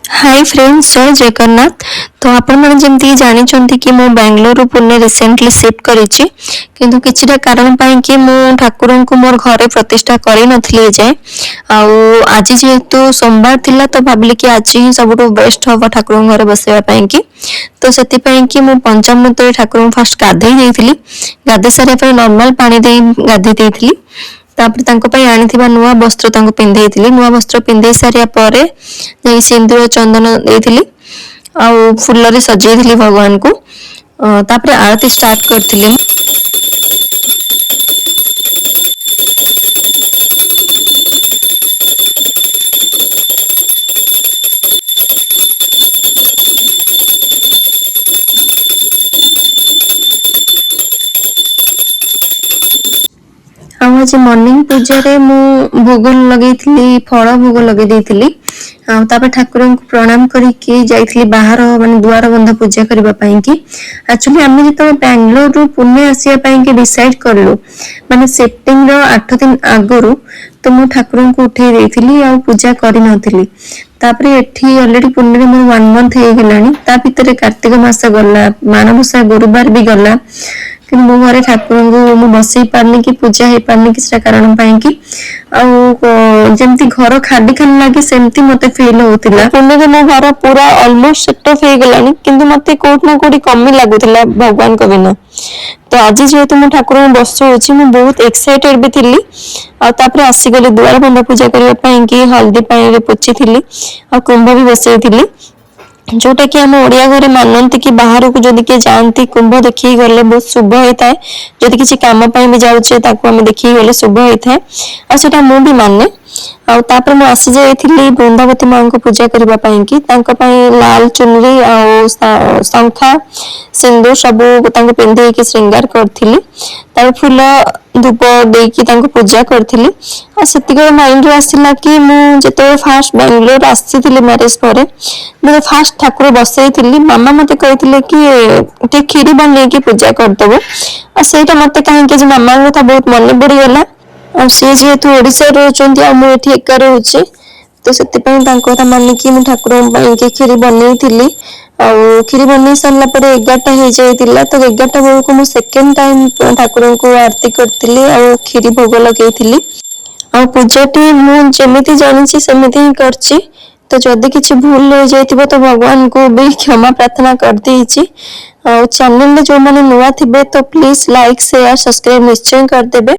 High friends, ଜୟ ଜଗନ୍ନାଥ। ତ ଆପଣମାନେ ଯେମିତିକି ଜାଣିଛନ୍ତି କି ମୁଁ ବାଙ୍ଗାଲୋରରୁ ପୁନେ ରିସେଣ୍ଟଲି ସିଫ୍ଟ କରିଛି, କିନ୍ତୁ କିଛିଟା କାରଣ ପାଇଁକି ମୁଁ ଠାକୁରଙ୍କୁ ମୋର ଘରେ ପ୍ରତିଷ୍ଠା କରିନଥିଲି ଏଯାଏଁ। ଆଉ ଆଜି ଯେହେତୁ ସୋମବାର ଥିଲା, ତ ଭାବିଲି କି ଆଜି ହିଁ ସବୁଠୁ ବେଷ୍ଟ ହବ ଠାକୁରଙ୍କ ଘରେ ବସେଇବା ପାଇଁକି। ତ ସେଥିପାଇଁ କି ମୁଁ ପଞ୍ଚାମୃତରେ ଠାକୁରଙ୍କୁ ଫାଷ୍ଟ ଗାଧେଇ ଦେଇଥିଲି। ଗାଧେଇ ସାରିବା ପରେ ନର୍ମାଲ ପାଣି ଦେଇ ଗାଧେଇ ଦେଇଥିଲି। ତାପରେ ତାଙ୍କ ପାଇଁ ଆଣିଥିବା ନୂଆ ବସ୍ତ୍ର ତାଙ୍କୁ ପିନ୍ଧେଇଥିଲି। ନୂଆ ବସ୍ତ୍ର ପିନ୍ଧେଇ ସାରିବା ପରେ ଯାଇ ସିନ୍ଦୁର ଚନ୍ଦନ ଦେଇଥିଲି ଆଉ ଫୁଲରେ ସଜେଇଥିଲି ଭଗବାନଙ୍କୁ। ତାପରେ ଆଳତି ଷ୍ଟାର୍ଟ କରିଥିଲି ମୁଁ। ଆଉ ଆଜି ମର୍ଣ୍ଣିଂ ପୂଜାରେ ମୁଁ ଭୋଗ ଲଗେଇଥିଲି, ଫଳ ଭୋଗ ଲଗେଇ ଦେଇଥିଲି। ଆଉ ତାପରେ ଠାକୁରଙ୍କୁ ପ୍ରଣାମ କରିକି ଯାଇଥିଲି ବାହାର, ମାନେ ଦୁଆର ବନ୍ଧ ପୂଜା କରିବା ପାଇଁକି। ଆକ୍ଚୁଆଲି ଆମେ ଯେତେବେଳେ ବାଙ୍ଗାଲୋରରୁ ପୁନେ ଆସିବା ପାଇଁକି ଡିସାଇଡ୍ କଲୁ, ମାନେ ସିଫ୍ଟିଂ ର 8 ଦିନ ଆଗରୁ, ତ ମୁଁ ଠାକୁରଙ୍କୁ ଉଠେଇ ଦେଇଥିଲି ଆଉ ପୂଜା କରିନଥିଲି। ତାପରେ ଏଠି ଅଲରେଡି ପୁନେରେ ମୋର ୱାନ୍ ମନ୍ଥ ହେଇଗଲାଣି। ତା ଭିତରେ କାର୍ତ୍ତିକ ମାସ ଗଲା, ମାଣବସା ଗୁରୁବାର ବି ଗଲା, କିନ୍ତୁ ମୋ ଘରେ ଠାକୁରଙ୍କୁ ମୁଁ ବସେଇ ପାରୁନି କି ପୂଜା ହେଇପାରୁନି କିଛିଟା କାରଣ ପାଇଁ କି। ଆଉ ଯେମିତି ଘର ଖାଲି ଖାଲି ଲାଗେ, ସେମିତି ମତେ ଫିଲ୍ ହଉଥିଲା। ପୁନେରେ ମୋ ଘର ପୁରା ଅଲମୋଷ୍ଟ ସେଟଅପ୍ ହେଇଗଲାଣି, କିନ୍ତୁ ମତେ କୋଉଠି ନା କୋଉଠି କମି ଲାଗୁଥିଲା ଭଗବାନଙ୍କ ବିନା। ତ ଆଜି ଯେହେତୁ ମୁଁ ଠାକୁରଙ୍କୁ ବସଉଛି, ମୁଁ ବହୁତ ଏକ୍ସାଇଟେଡ ବି ଥିଲି। ଆଉ ତାପରେ ଆସିଗଲି ଦୁଆର ବନ୍ଧ ପୂଜା କରିବା ପାଇଁ କି ହଳଦୀ ପାଣିରେ ପୋଛିଥିଲି ଆଉ କୁମ୍ଭ ବି ବସେଇଥିଲି, ଯୋଉଟା କି ଆମ ଓଡିଆ ଘରେ ମାନନ୍ତି କି ବାହାରକୁ ଯଦି କିଏ ଯାଆନ୍ତି, କୁମ୍ଭ ଦେଖିକି ଗଲେ ବହୁତ ଶୁଭ ହେଇଥାଏ। ଯଦି କିଛି କାମ ପାଇଁ ବି ଯାଉଛେ, ତାକୁ ଆମେ ଦେଖିକି ଗଲେ ଶୁଭ ହେଇଥାଏ ଆଉ ସେଇଟା ମୁଁ ବି ମାନେ। ଆଉ ତାପରେ ମୁଁ ଆସି ଯାଇଥିଲି ବୃନ୍ଦାବତୀ ମାଙ୍କୁ ପୂଜା କରିବା ପାଇଁ କି। ତାଙ୍କ ପାଇଁ ଲାଲ ଚୁନରି ଆଉ ଶଙ୍ଖା, ସିନ୍ଦୁର ସବୁ ତାଙ୍କୁ ପିନ୍ଧେଇକି ଶୃଙ୍ଗାର କରିଥିଲି। ତାପରେ ଫୁଲ ଧୂପ ଦେଇକି ତାଙ୍କୁ ପୂଜା କରିଥିଲି। ଆଉ ସେତିକିବେଳେ ମାଇଣ୍ଡରେ ଆସିଲା କି ମୁଁ ଯେତେବେଳେ ଫାଷ୍ଟ ବାଙ୍ଗାଲୋର ଆସିଥିଲି ମ୍ୟାରେଜ ପରେ, ମୁଁ ଫାଷ୍ଟ ଠାକୁର ବସେଇଥିଲି, ମାମା ମତେ କହିଥିଲେ କି ଟିକେ କ୍ଷୀରି ବନେଇକି ପୂଜା କରିଦବୁ। ଆଉ ସେଇଟା ମତେ କାହିଁକି ଆଜି ମାମାଙ୍କ କଥା ବହୁତ ମନେ ପଡିଗଲା। ଆଉ ସିଏ ଯେହେତୁ ଓଡିଶାରେ ରହୁଛନ୍ତି ଆଉ ମୁଁ ଏଠି ଏକା ରହୁଛି, ତ ସେଥିପାଇଁ ତାଙ୍କ କଥା ମାନିକି ମୁଁ ଠାକୁରଙ୍କ ପାଇଁ କ୍ଷୀରି ବନେଇଥିଲି। ଆଉ କ୍ଷୀରି ବନେଇ ସାରିଲା ପରେ 11ଟା ହେଇଯାଇଥିଲା। ତ 11ଟା ବେଳକୁ ମୁଁ ସେକେଣ୍ଡ ଟାଇମ ଠାକୁରଙ୍କୁ ଆରତି କରିଥିଲି ଆଉ କ୍ଷୀରି ଭୋଗ ଲଗେଇଥିଲି। ଆଉ ପୂଜାଟି ମୁଁ ଯେମିତି ଜାଣିଛି, ସେମିତି ହିଁ କରିଛି। ତ ଯଦି କିଛି ଭୁଲ ହେଇଯାଇଥିବ, ତ ଭଗବାନଙ୍କୁ ବି କ୍ଷମା ପ୍ରାର୍ଥନା କରିଦେଇଛି। ଆଉ ଚ୍ୟାନେଲରେ ଯୋଉମାନେ ନୂଆ ଥିବେ, ତ ପ୍ଲିଜ ଲାଇକ୍, ସେୟାର, ସବସ୍କ୍ରାଇବ ନିଶ୍ଚୟ କରିଦେବେ।